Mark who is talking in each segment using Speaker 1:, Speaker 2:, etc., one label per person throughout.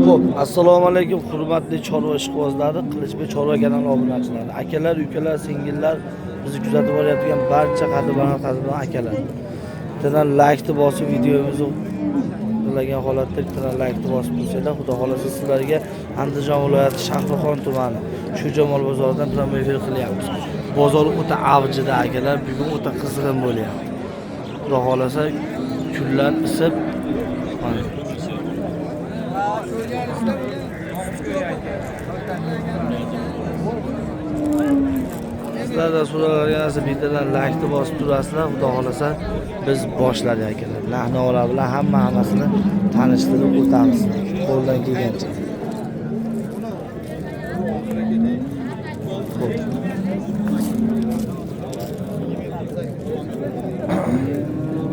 Speaker 1: Xo'p, assalomu alaykum hurmatli chorva ishqibozlari, Qilichbek chorva kanali obunachilari, akalar, ukalar, singillar, bizni kuzatib borayotgan barcha qadrdon akalar. Bittadan laykni bosib videomizni qilagan holatda bittadan laykni bosib tursanglar, Xudo xolasa sizlarga Andijon viloyati Shahrixon tumani Cho'jamol bozoridan prямой efir qilyapmiz. Bozor o'ta avjida akalar, bugun o'ta qizg'in bo'lyapti. Xudo xolasa kunlar isib mana. Sizlar da so'ralgan narsa bittadan laykni bosib turasizlar, Xudo xolasa biz boshladik akalar. Narx-navolar bilan hammasini tanishtirib o'tamiz qo'ldan kelgancha. Xo'p.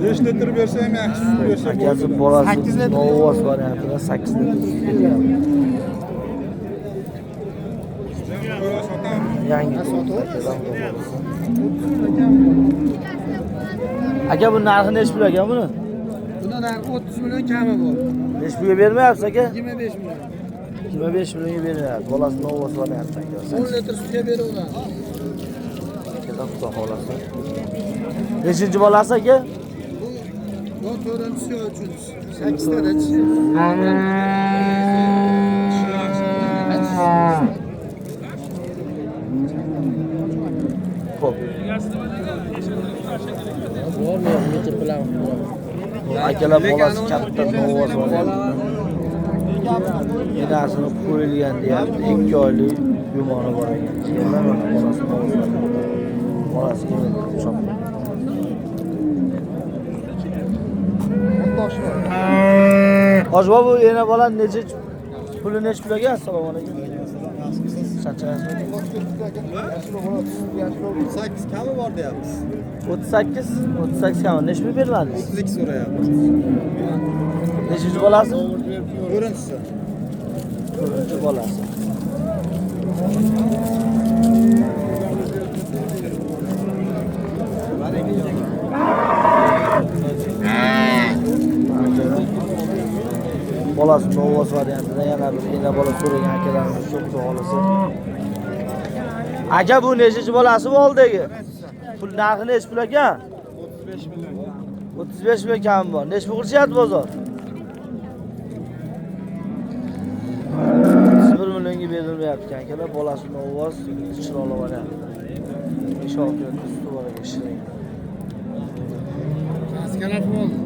Speaker 2: 5 litr bersa ham yaxshi sut bersa.
Speaker 1: Akasi bolasi Novvos variantida 8 litr sut beryapti. Yangi akadan. Aka bu narxi nechi pul ekan buni?
Speaker 2: Buni narxi 30 million kami bor.
Speaker 1: Nechi pulga bermayapsiz aka?
Speaker 2: 25 million.
Speaker 1: 25 millionga bermayapti. Bolasi Novvos variantida aka.
Speaker 2: 10 litr sutga beraveradi.
Speaker 1: Akadan Xudo xolasa. Nechinchi bolasi aka?
Speaker 2: Bu 4-chisi yo 3-chisi. 8 ta tishi.
Speaker 1: Xo'p. Akalar bolasi katta Novvos variantida. Enasini qo'yilgan deyapti. 2 oylik yumoni bor ekan. Jigarlar mana bolasi Novvos variantida. Bolasi chop. Hojbo bu ena bola necha puli necha pul ekan? Assalomu alaykum. Charchamayapsizmi?
Speaker 2: 38 kami bor deyapmiz.
Speaker 1: 38, 38 kami. Necha pul bermadingiz?
Speaker 2: 32 so'rayapmiz.
Speaker 1: Nechinchi bolasi?
Speaker 2: 4-chisi.
Speaker 1: 4-chi bolasi. Bolasi Novvos variantida yana bir ena bola so'ragan akalarimiz uchun Xudo xolasa. Aka bu nechinchi bolasi bu oldagi? Pul narxi nechi pul ekan?
Speaker 2: 35 million.
Speaker 1: 35 million kami bor. Nechi pul qilishyapti bozor? 31 millionga berilmayapti akalar. Bolasi Novvos chiroyli variantida. 5-6 litr suti bor ekan, shirin.
Speaker 2: Askalar bo'ldi.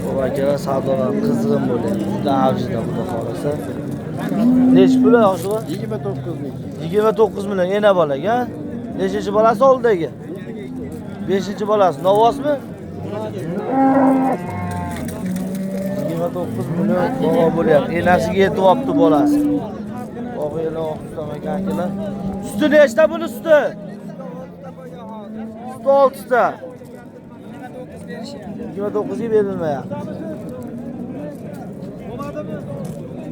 Speaker 1: Bu akalar savdolar qizg'in bo'lyapti. Juda avjida Xudo xolasa. Nechi pul hozir?
Speaker 2: 29 ming.
Speaker 1: 29 million ena bolaga. Nechinchi bolasi oldidagi? 5-chi bolasi. Novvosmi? 29 million baho bo'lyapti. Enasiga yetib olibdi bolasi. Og'iylar oqisam ekan akalar. Suti nechta buni suti? Suti 6 ta. 29 ga berilmayapti.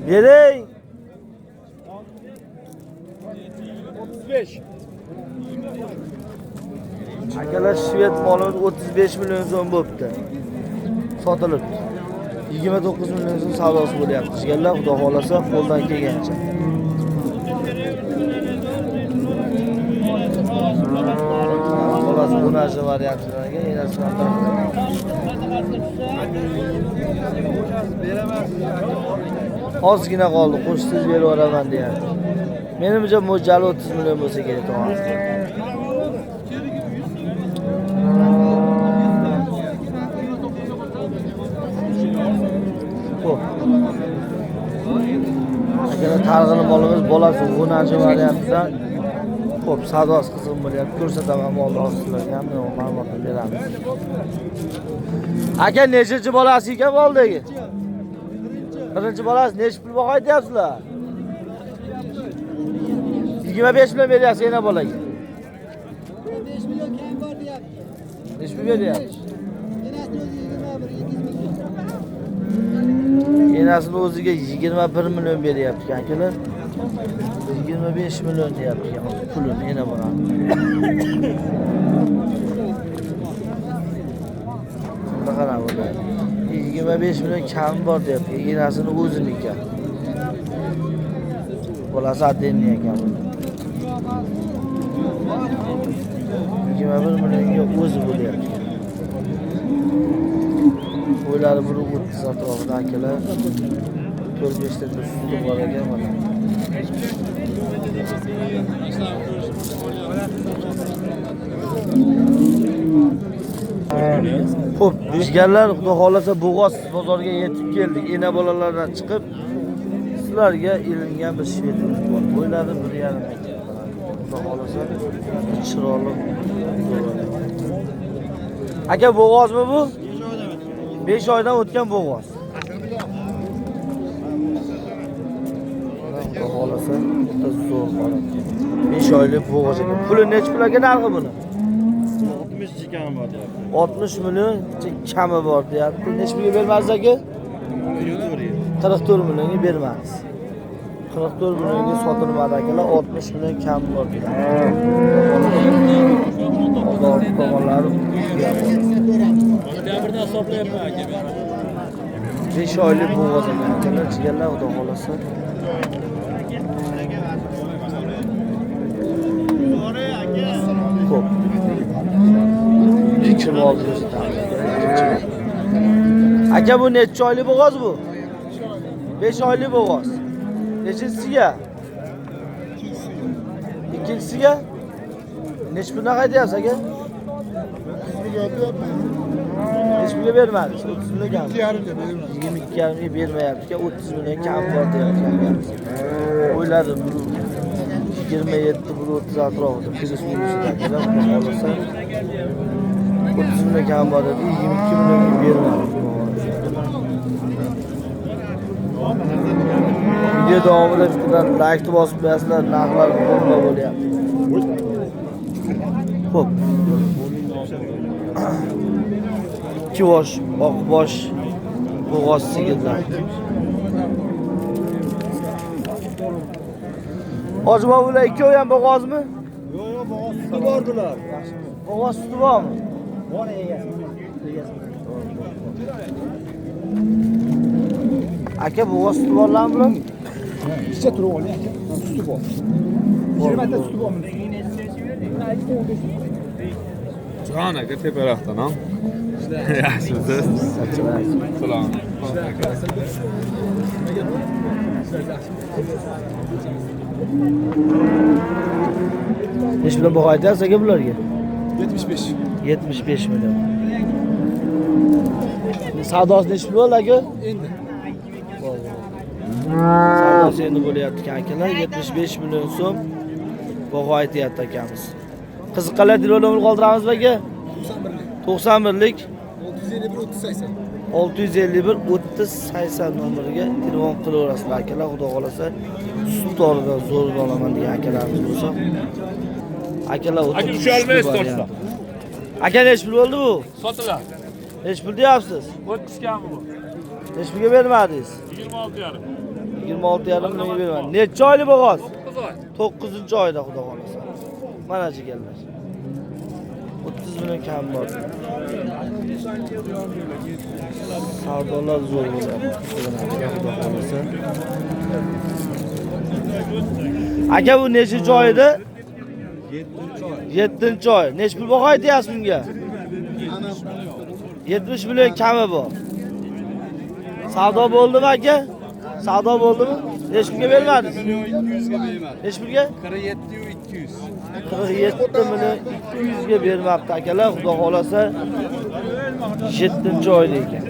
Speaker 1: Bering.
Speaker 2: 35.
Speaker 1: Akalar shved molimiz 35 million so'm bo'pti. Sotilibdi. 29 million so'm savdosi bo'lyapti. Jigarlar Xudo xolasa qo'ldan kelgancha. Bolasi o'nashi variantidan enasi ham ozgina qoldi, qo'shsiz berib yuboraman deyapti. Menimcha mo'ljali 30 million bo'lsa kerak tog'a. Xo'p. Akalar targ'ini molimiz bolasi o'nashi variantidan. Xo'p, savdosi qizg'in bo'lyapti. Ko'rsataman molni hozir sizlarga ham ma'lumotni beramiz. Aka nechinchi bolasi ekan boldagi? Birinchi bolasi necha pul baho aytyapsizlar? 25 million beryapsiz ena bolaga.
Speaker 2: 5 million kam bor deyapti.
Speaker 1: Necha pul beryapsiz?
Speaker 2: Enasini o'ziga 21, 200 million.
Speaker 1: Enasini o'ziga 21 million beryapti akalar. 25 million deyapti pulini ena bolani. Bunda qarang bo'ladi. 25 million kami bor deyapti. Enasini o'ziniki. Bolasi addenni ekan bu. 21 millionga o'zi bo'lyapti. Qo'ylari bir 30 atrofida akalar. 4-5 ta suti bor ekan mana. Xo'p, jigarlar, xudo xolasa Bo'g'oz bozoriga yetib keldik. Ena bolalardan chiqib sizlarga ilingan bir shvetimiz bor. Bo'ylari 1,5 ekan. Xudo xolasa chiroyli. Aka, bo'g'ozmi bu? 5 oydan o'tgan bo'g'oz. Xudo xolasa bitta zo'r holat. 5 oylik bo'g'oz ekan. Puli necha pul aka narxi buni?
Speaker 3: 60 kami bor deyapti.
Speaker 1: 60 million kami bor deyapti. Necha pulga bermasiz aka? 44 millionga bermasiz. 44 millionga sotilmadi akalar, 60 million kam bor deyapti. Tomonlari
Speaker 3: Oktabrda hisoblayapman aka.
Speaker 1: 5 oylik bo'g'oz ekan akalar, jigarlar, xudo xolasa. Ko'p. Chimol ko'rsatamiz. Aka, bu necha oylik bo'g'oz bu? 5 oylik bo'g'oz. Nechinchisiga? Ikkinchisiga? Necha puldan qaytyapsiz aka? Necha pulga bermadingiz? 30 million kam. 22,5 ga bermayapti. 30 million kam bor deyapti. Qo'ylari 27 30 atrofida plyus minusida akalar, xudo xolasa 30 million kam bor dedi, 22 millionga bermadi. Video davomida bittadan like bosib qo'yasizlar, narxlar bomba bo'lyapti. Xo'p. 2 bosh, oq bosh, bo'g'oz sigirlar. Hozir bular ikkovi ham bo'g'ozmi?
Speaker 2: Yo'q, yo'q, bo'g'oz suti bor bular.
Speaker 1: Bo'g'oz suti bormi?
Speaker 2: Bor egasi. Egasi.
Speaker 1: Aka, bo'g'oz suti borlarmi bular?
Speaker 2: Ichcha turib oling aka. Suti bor. 20 ta suti bor buni.
Speaker 4: Jon aka teparoqdan, ha? Yaxshimisiz? Salom.
Speaker 1: Necha million baho aytasiz aka bularga?
Speaker 2: 75.
Speaker 1: 75 million. Savdosi necha pul bo'ldi aka?
Speaker 2: Endi.
Speaker 1: Savdosi endi bo'lyapti akalar. 75 million so'm baho aytyapti akamiz. Qiziqqanlar telefon nomerini qoldiramizmi aka? 91lik
Speaker 2: 651 30 80.
Speaker 1: 651 30 80 nomeriga telefon qilaverasizlar akalar. Xudo xolasa sut zo'rdan olaman degan akalarimiz bo'lsa. Akalar
Speaker 4: Aka, usha olmaysiz to'g'risida.
Speaker 1: Aka, necha pul bo'ldi bu?
Speaker 4: Sotiladi.
Speaker 1: Necha pul deyapsiz?
Speaker 4: 30 kami bu.
Speaker 1: Necha pulga bermadingiz?
Speaker 4: 26,5.
Speaker 1: 26,5 millionga bermadingiz. Necha oylik bo'g'oz?
Speaker 4: 9 oy.
Speaker 1: 9-oyda xudo xolasa. Mana jigarlar. 30 million kam bor. Savdolar zo'r bo'ladi. Xudo xolasa. Aka, bu nechinchi oyda? 7-chi oy. Necha pul baho aytyapsiz bunga? 70 million kami bor. Savdo bo'ldimi aka? Savdo bo'ldimi? Necha pulga bermadingiz? Necha pulga?
Speaker 2: 47 200.
Speaker 1: 47 million 200 ga bermabdi akalar. Xudo xolasa 7-oyda ekan.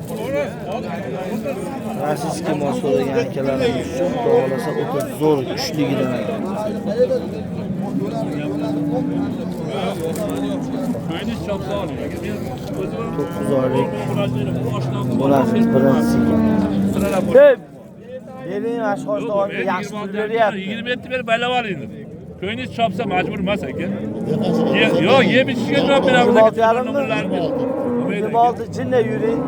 Speaker 1: Rossiyskiy mol so'ragan akalarimiz uchun xudo xolasa o'ta zo'r kuchligidan ekan. 9 oylik bo'ladi birinchisi ekan. Bering, mana shu hoshda yaxshi pul beryapti.
Speaker 4: 27 berib baylab oling. Ko'nglingiz chopsa majbur emas aka. Yo'q, yeb ichishga javob beramiz aka.
Speaker 1: 26 jinda yuring.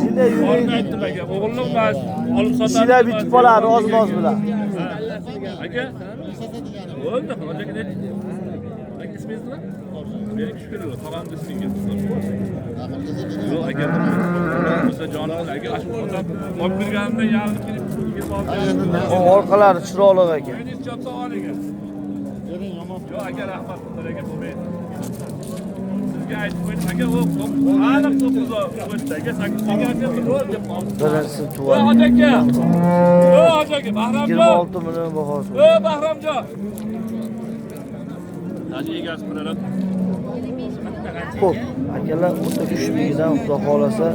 Speaker 1: Jinda yuring.
Speaker 4: Aytdim aka, o'g'illik emas, olib sotamiz.
Speaker 1: Ishlar bitib qoladi, oz-moz bilan.
Speaker 4: Aka. Bo'ldi, aka. Topshirmaysizmi? Bering tushib keladi. Tog'amni sizga. Yo'q aka. O'sha jonim aka, shu odam olib berganimdan yarim kelib 26.
Speaker 1: Orqalari chiroyli aka.
Speaker 4: Ko'ningiz chopsa oling. Yo'q aka, rahmat, aka bo'lmaydi. Sizga aytib qo'ydim aka, u aniq 9 o'tdi aka, 8 aka deb qoldi.
Speaker 1: Birinchisi tug'ildi.
Speaker 4: Hoji aka. Hoji aka, Bahromjon.
Speaker 1: 26 million bahosi.
Speaker 4: Bahromjon. Hoji egasi bilan.
Speaker 1: Xo'p, akalar o'ta kuchligidan Xudo xolasa.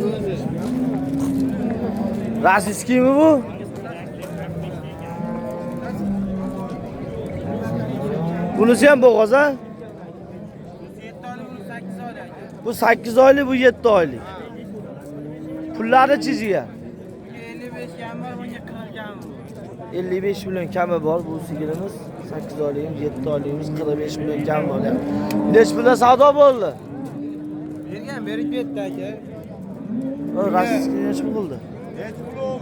Speaker 1: Rossiyskiymi bu? Bunisi ham bo'g'oz a? Bu 8 oylik, bu 7 oylik. Pullari chiziga.
Speaker 5: 55 kam bor, bunga 40 kam bor.
Speaker 1: 55 million kami bor bu sigirimiz. 8 oyligimiz, 7 oyligimiz 45 million kam bor. Nech pulda savdo bo'ldi?
Speaker 5: Bergan, berib ketdi aka.
Speaker 1: Rossiyskiy nech pul qildi?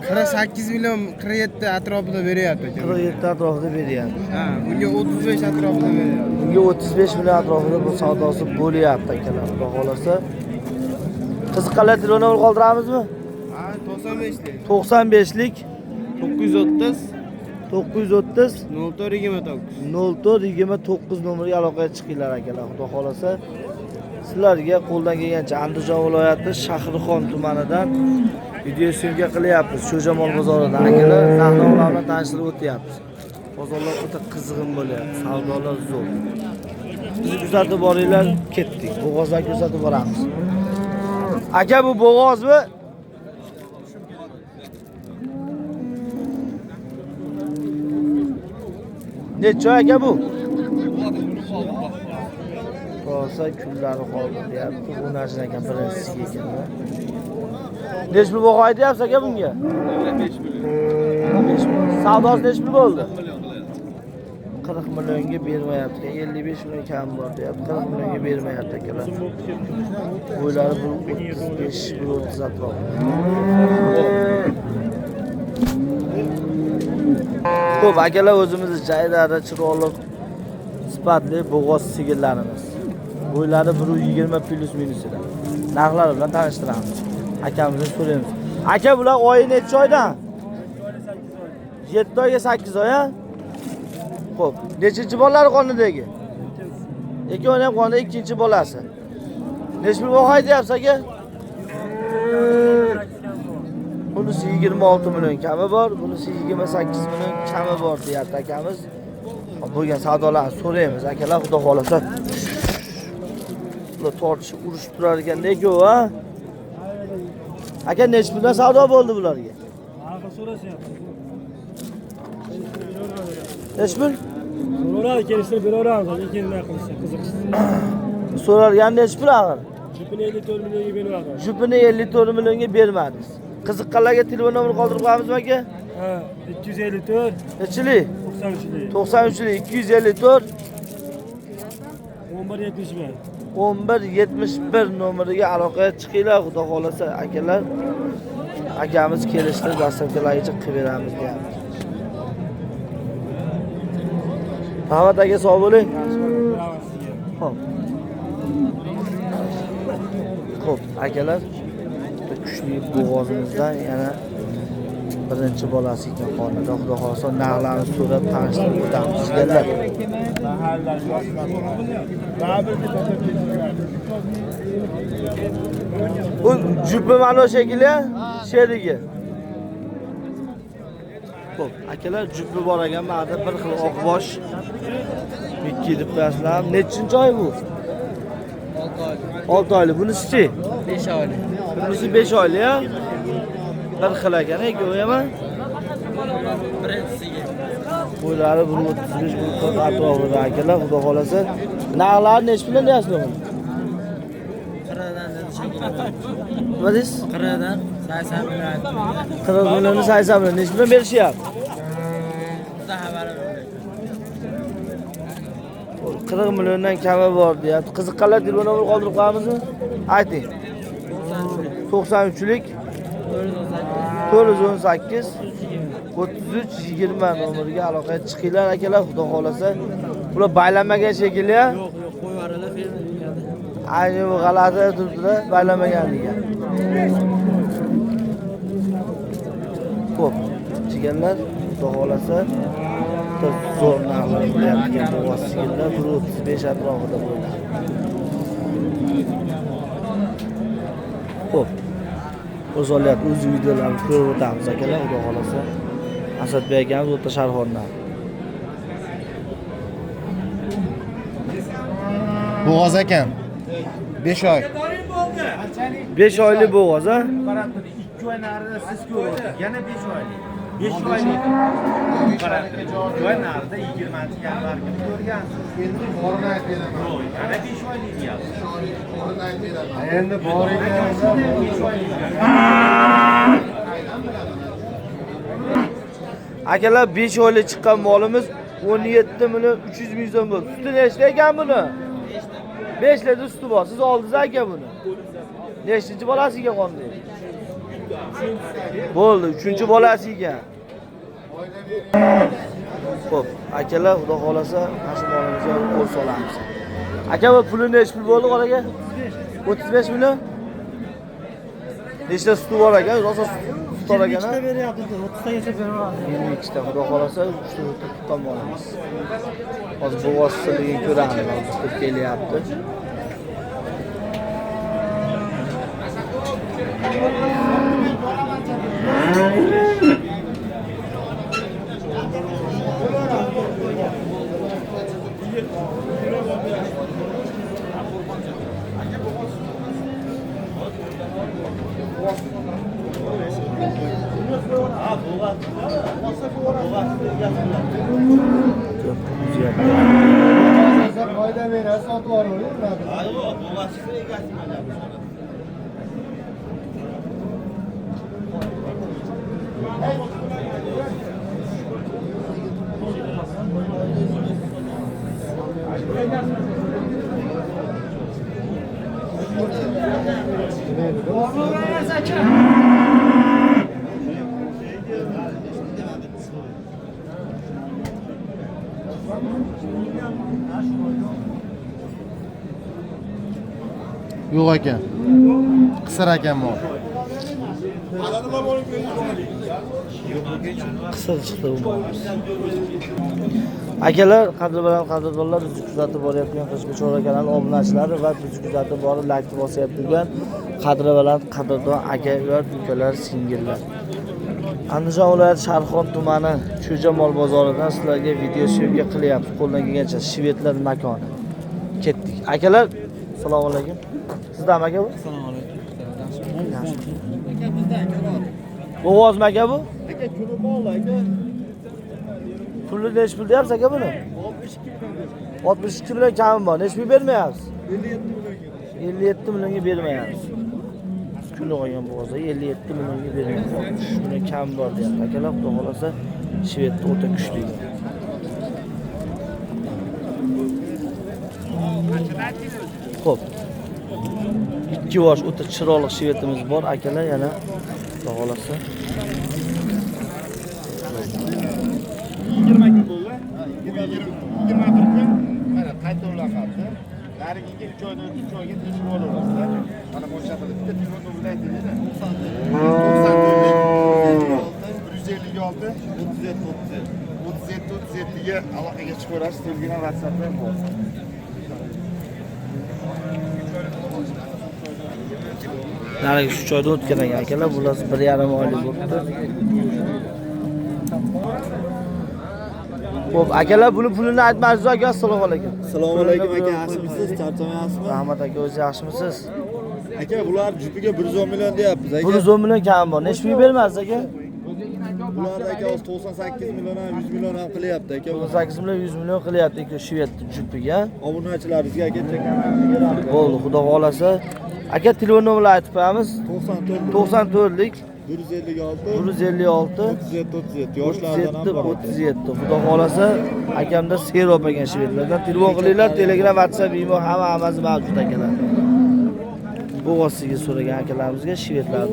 Speaker 5: 48 million 47 atrofida beryapti aka.
Speaker 1: 47 atrofida beryapti.
Speaker 5: Ha, bunga 35 atrofida beryapti.
Speaker 1: Bunga 35 million atrofida bu savdosi bo'lyapti akalar, Xudo xolasa. Qiziqqanlar telefon nomer qoldiramizmi?
Speaker 5: Ha, 95lik.
Speaker 1: 95lik
Speaker 5: 930
Speaker 1: 930
Speaker 5: 04 29.
Speaker 1: 04 29 nomeriga aloqaga chiqinglar akalar, Xudo xolasa. Sizlarga qo'ldan kelgancha Andijon viloyati Shahrixon tumanidan video syomka qilyapmiz. Cho'jamol bozoridan akalar narx-navolar bilan tanishtirib o'tyapmiz. Bozorlar o'ta qizg'in bo'lyapti, savdolar zo'r. Bizni kuzatib boringlar, ketdik. Bo'g'ozlar kuzatib boramiz. Aka, bu bo'g'ozmi? Necha aka bu? Rosa kunlari qoldi deyapti. Bu narsa ekan birinchisiga ekan. Nech pul baho aytyapsiz aka bunga? 5 million. 5 million. Savdosi nech pul bo'ldi? 40 millionga bermayapti. 55 million kam bor deyapti. 40 millionga bermayapti akalar. Bo'ylari 35, 30 atrof. Xo'p, akalar, o'zimizni jaylari chiroyli sifatli bo'g'oz sigirlarimiz. Bo'ylari 1.20 plus minusida. Narxlari bilan tanishtiramiz. Akamizdan so'raymiz. Aka, bular oyi necha oydan? 7 oyga 8 oy, ha? Xo'p, nechinchi bolalari qonidagi? Ikkovini ham qonida, ikkinchi bolasi. Nech pul baho aytyapsiz aka? Bunisi 26 million kami bor, bunisi 28 million kami bor deyapti akamiz. Bo'lgan savdolarni so'raymiz akalar, Xudo xolasa. Bular tortishib urushib turar ekanda-ku, ha? Aka, nech puldan savdo bo'ldi bularga?
Speaker 6: Narxi so'rashyapti.
Speaker 1: Nech pul?
Speaker 6: So'radi, kelishtirib beraveramiz, lekin nima qilsa qiziqishsa.
Speaker 1: So'ralgan nech pul axir?
Speaker 6: Jupini 54 millionga bermadi.
Speaker 1: Jupini 54 millionga bermadingiz. Qiziqqanlarga telefon nomer qoldirib qo'yamizmi aka?
Speaker 6: Ha, 254.
Speaker 1: Nechilik?
Speaker 6: 93lik.
Speaker 1: 93lik 254
Speaker 6: 11 71.
Speaker 1: 11 71 nomeriga aloqaga chiqinglar, Xudo xolasa akalar. Akamiz kelishdi, dastlabkilargacha qilib beramiz deyapti. Rahmat aka, sog' bo'ling. Xo'p. Xo'p, akalar, kuchli bo'g'ozimizdan yana birinchi bolasi ekan qonida. Xudo xolasa narxlarini so'rab tanishtirib o'tamiz sizlarga. Bu jupi mana shekilli, sherigi. Xo'p, akalar, jupi bor ekan, mana bir xil oqbosh. Mikki deb qo'yasizlar. Nechinchi oy bu?
Speaker 5: 6 oylik.
Speaker 1: 6 oylik. Bunisi-chi?
Speaker 5: 5 oylik.
Speaker 1: Bunisi 5 oylik, ha? Bir xil ekan, ikkovi ham.
Speaker 5: Birinchisiga.
Speaker 1: Bo'ylari 1.35, 1.40 atrofida akalar, Xudo xolasa. Narxlari nech puldan deyapsizlar buni?
Speaker 5: 40dan dedi shekilli.
Speaker 1: Nima deysiz?
Speaker 5: 40dan 80 million.
Speaker 1: 40 millionni 80 million. Nech puldan berishyapti?
Speaker 5: Xabarim yo'q.
Speaker 1: 40 milliondan kami bor deyapti. Qiziqqanlar telefon nomer qoldirib qo'yamizmi? Ayting. 93lik 418 33 20 nomeriga aloqaga chiqinglar akalar, Xudo xolasa. Bular baylanmagan shekilli, ha?
Speaker 5: Yo'q, yo'q, qo'yib
Speaker 1: Ayni bu g'alati turibdi-da, baylamaganligiga. Xo'p, jigarlar, xudo xolasa bitta zo'r narxlar bo'lyapti ekan bo'g'oz sigirlar 1.35 atrofida bo'ladi. Xo'p. O'z olyapti, o'z videolarini ko'rib o'tamiz akalar, xudo xolasa. Asadbek akamiz o'rta Sharxondan.
Speaker 5: Bo'g'oz ekan. 5 oy.
Speaker 1: 5 oylik bo'g'oz, ha?
Speaker 3: 2 oy narida siz ko'rib, yana 5 oylik. 5 oylik. 2 oy narida 20-yanvar kuni ko'rgansiz.
Speaker 5: Endi borini aytib beraman.
Speaker 3: Yo'q, yana 5 oylik deyapsiz.
Speaker 5: Borini aytib beraman. Endi bor ekan.
Speaker 3: 5 oylik.
Speaker 1: Akalar 5 oylik chiqqan molimiz 17 million 300 ming so'm bo'ldi. Suti nechta ekan buni? 5 litr suti bor. Siz oldingiz aka buni. Nechinchi bolasiga qoldi? Bo'ldi, 3-bolasi ekan. Xo'p, akalar, xudo xolasa, mana shu molimizga qo'l solamiz. Aka, bu puli nechi pul bo'ldi aka? 35 million. Nechta suti bor aka? Rosa sut bor ekan.
Speaker 6: 22ta beryapti, 30tagacha beraveradi.
Speaker 1: 22ta, xudo xolasa, 3 ta tuqqan molimiz. Hozir bo'g'ozchiligini ko'ramiz, hozir kelyapti.
Speaker 5: Foyda beradi, sotib olavering. Yo'q ekan. Qisir ekan mol.
Speaker 1: Qisir chiqdi bu molimiz. Akalar, qadr bilan qadrdonlar, bizni kuzatib borayotgan Qilichbek Chorva kanali obunachilari va bizni kuzatib borib like bosayotgan qadri bilan qadrdon akalar, ukalar, singillar. Andijon viloyati Sharxon tumani Cho'ja mol bozoridan sizlarga video syomka qilyapmiz. Qo'ldan kelgancha shvedlar makoni. Ketdik. Akalar, assalomu alaykum. Sizdami aka bu?
Speaker 5: Assalomu alaykum.
Speaker 1: Bo'g'ozmi aka bu?
Speaker 3: Aka, kuni bor aka.
Speaker 1: Pulni nechi pul deyapsiz aka buni? 62 million kami bor. Nechi pul bermayapsiz? 57 millionga bermayapsiz. Kuni qolgan bo'g'ozda 57 millionga bermayapsiz. 63 million kami bor deyapti. Akalar, xudo xolasa shvedda o'ta kuchli. Xo'p. 2 yosh o'ta chiroyli shvedimiz bor akalar, yana xudo xolasa.
Speaker 3: 20 kun bo'ldi. 21 kun. Mana qayta ulanadi. Narigiga 3 oydan 3 oyga tekshirib olaverasizlar. Mana bu shaqada bitta telefon nomerini aytinglar. 94 156 37 37 37 37 ga aloqaga chiqaverasiz. Telegram, WhatsApp ham bor.
Speaker 1: Narigi 3 oyda o'tgan ekan akalar, bular 1,5 oylik bo'libdi. Xo'p, akalar, buni pulini aytmadingiz aka. Assalomu alaykum.
Speaker 3: Assalomu alaykum aka, yaxshimisiz? Charchamayapsizmi?
Speaker 1: Rahmat aka, o'zi yaxshimisiz?
Speaker 3: Aka, bular jupiga 110 million deyapmiz aka.
Speaker 1: 110 million kam bor. Nechi pul bermaysiz aka?
Speaker 3: Bular aka hozir 98 million ham 100 million ham qilyapti aka.
Speaker 1: 98 million 100 million qilyapti aka shved jupiga.
Speaker 3: Obunachilarimizga aka
Speaker 1: Bo'ldi, xudo xolasa. Aka, telefon nomerini aytib qo'yamiz.
Speaker 3: 94
Speaker 1: 94lik
Speaker 3: 156
Speaker 1: 156
Speaker 3: 37 37 yoshlardan ham bor.
Speaker 1: 37. Xudo xolasa akamda serob ekan shvedlardan. Telefon qilinglar, Telegram, WhatsApp, Imo hammasi mavjud akalar. Bo'g'ozsiga so'ragan akalarimizga shvedlar.